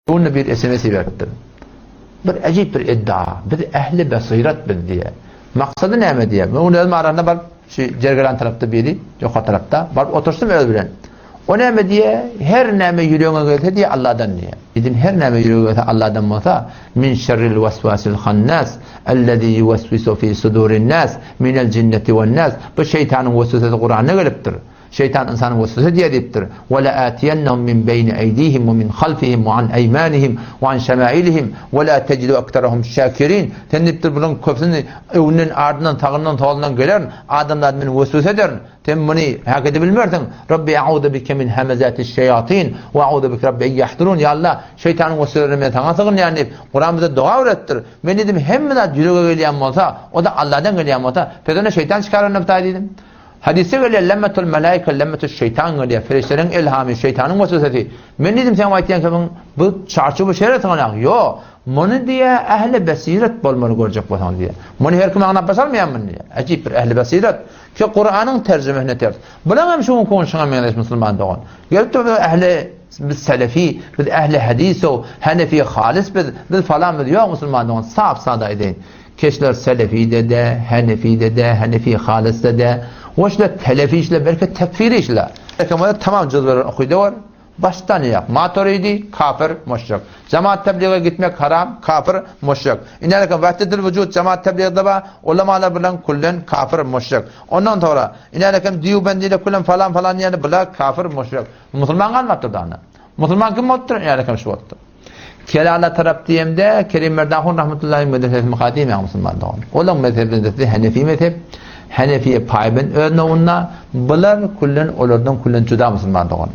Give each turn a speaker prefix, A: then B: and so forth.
A: Günde bir sms iberipdir. Bir äjip bir iddia. Biz ähli besirat biz diýe. Maksady näme diýe. Men onu özüm aranda baryp şu Jergelan tarapda biri, ýokary tarapda baryp otursam öz bilen. O näme diýe, her näme ýüregiňe gelse diýe Allahdan diýe. Diýdim her näme ýüregiňe gelse Allahdan bolsa, min şerril waswasil hannas, ellezî yuweswisu fî sudurin nas, minel jinneti wen nas. Bu şeýtanyň weswesesi Kuranda gelipdir. Şeýtan ynsanyň weswese edýär diýipdir. Ve le'atiyennehum min beýni eýdihim we min halfihim we an eýmanihim we an şemailihim we la tecidu ekterehum şakirin. Sen diýipdir bularyň köpüsini öňünden, ardyndan, sagyndan, solundan gelerin. Adamzat meni weswese ederin. Sen muny hak edip bilmersiň. Rabbi a'uzu bike min hamazatiş şeýatin we a'uzu bike rabbi en yahdurun. Ýa Allah, şeýtanyň wesweselerinden men saňa sygynýan diýip, Kuran bize doga öwretdir. Men diýdim, hemme zat ýürege gelýän bolsa, o-da Allahdan gelýän bolsa, pes onda şeýtan çykar onda bir taý diýdim. Hadysda gelýär, Lemmetul melaike, lemmetuş şeýtan gelýär, perişdeleriň elhamy, şeýtanyň weswesesi. Men diýdim, seň aýtýan kimin, bu çarçuwa şere syganak. Ýok, muny diýýär, ähli besiret bolmaly görjek bolsaň diýýär. Muny her kim aňlap başarmaýar muny diýýär. Äjip bir ähli besiret. Ki Kuranyň terjimesine ters. Bulaň hem şu günki gün şuňa meňzeş musulman dogan. Gelip dur ähli biz selefi, biz ähli hadisow, hanefi halys biz, biz falan biz ýok musulman dogan, sap sada edeýin. Keşler selefide-de, henefide-de, henefi halysda-de, we şular telefi işler, belki tekfiri işler. Belki muny tamam jüzleri okydy bar. Başdan aýak. Maturidi, kafir, müşrik. Jemaat tebliğe gitmek haram, kafir, müşrik. Inäleke wahdetul wujud jemaat tebliğde bar, ulamalar bilen küllen kafir, müşrik. Ondan sonra inäleke diyubendiler küllen falan falan diýeni bular kafir, müşrik. Musulman galmapdyr da onda. Musulman kim bolupdyr? Inäleke şu bolupdyr. Kelala tarap diýemde, Kerim Merdahun rahmetullahi medresesi myka diýmäň musulman dogan. Olaň mezhebindesi Hanefi mezhep. Hanefiye paýbent öz nowunda, bular küllen olardan küllen juda musulman dogan.